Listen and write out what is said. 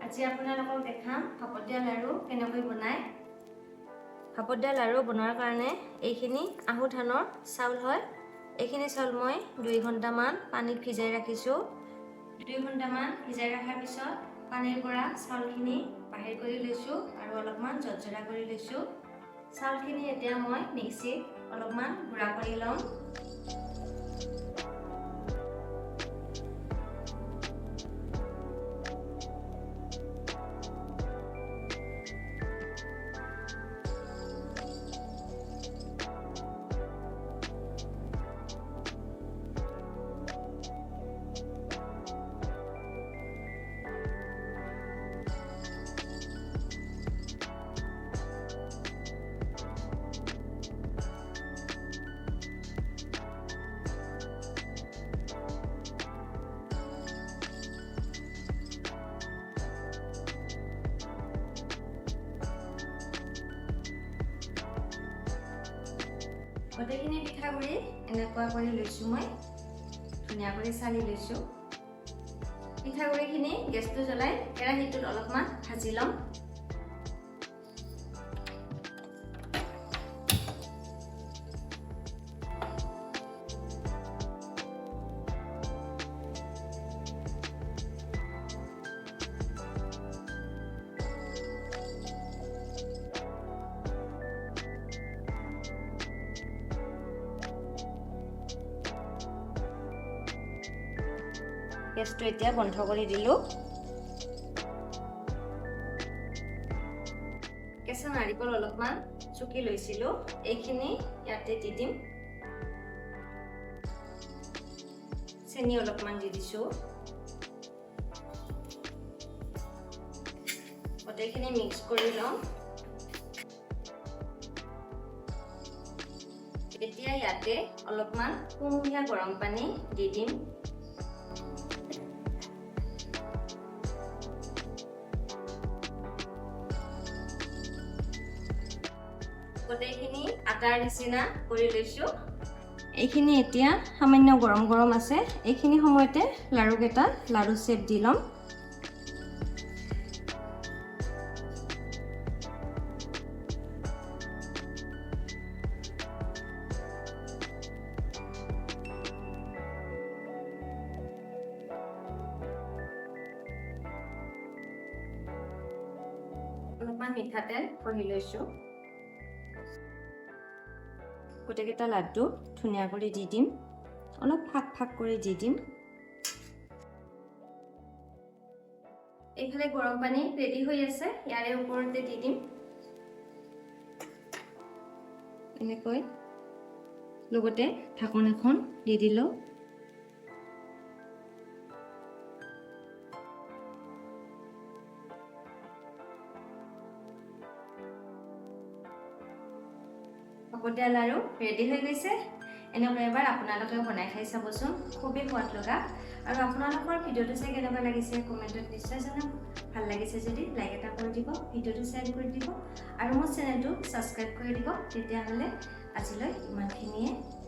আজি আপোনালোকক দেখাম ভাপত দিয়া লাড়ু কেনেকৈ বনায়। ভাপত দিয়া লাড়ু বনোৱাৰ কাৰণে এইখিনি আহু ধানৰ চাউল হয়। এইখিনি চাউল মই 2 ঘণ্টামান পানীত ভিজাই ৰাখিছোঁ। 2 ঘণ্টামান ভিজাই ৰখাৰ পিছত পানীৰ পৰা চাউলখিনি বাহিৰ কৰি লৈছোঁ আৰু অলপমান জৰ্জৰা কৰি লৈছোঁ। চাউলখিনি এতিয়া মই মিক্সিত অলপমান গুড়া কৰি ল'ম। গোটেইখিনি পিঠাগুড়ি এনেকুৱা কৰি লৈছোঁ মই, ধুনীয়া কৰি চালি লৈছোঁ। পিঠাগুড়িখিনি গেছটো জ্বলাই কেৰাহীটোত অলপমান ভাজি ল'ম। গেছটো এতিয়া বন্ধ কৰি দিলোঁ। কেঁচা নাৰিকল অলপমান চুকি লৈছিলোঁ, এইখিনি ইয়াতে দি দিম। চেনি অলপমান দি দিছোঁ। গোটেইখিনি মিক্স কৰি ল'ম। এতিয়া ইয়াতে অলপমান কুহুমীয়া গৰম পানী দি দিম। গোটেইখিনি আটাৰ নিচিনা কৰি লৈছোঁ। এইখিনি এতিয়া সামান্য গৰম গৰম আছে। এইখিনি সময়তে লাড়ুকেইটা লাড়ু চেপ দি ল'ম। অলপমান মিঠাতেল ঘঁহি লৈছোঁ। গোটেইকেইটা লাড্ডু ধুনীয়া কৰি দি দিম, অলপ ফাক ফাক কৰি দি দিম। এইফালে গৰম পানী ৰেডি হৈ আছে, ইয়াৰে ওপৰতে দি দিম এনেকৈ। লগতে ঢাকোন এখন দি দিলোঁ। ভাপত দিয়া লাড়ু ৰেডি হৈ গৈছে। এনেকৈ এবাৰ আপোনালোকেও বনাই খাই চাবচোন, খুবেই সোৱাদ লগা। আৰু আপোনালোকৰ ভিডিঅ'টো চাই কেনেকুৱা লাগিছে কমেণ্টত নিশ্চয় জনাব। ভাল লাগিছে যদি লাইক এটা কৰি দিব, ভিডিঅ'টো শ্বেয়াৰ কৰি দিব আৰু মোৰ চেনেলটো ছাবস্ক্ৰাইব কৰি দিব। তেতিয়াহ'লে আজিলৈ ইমানখিনিয়ে।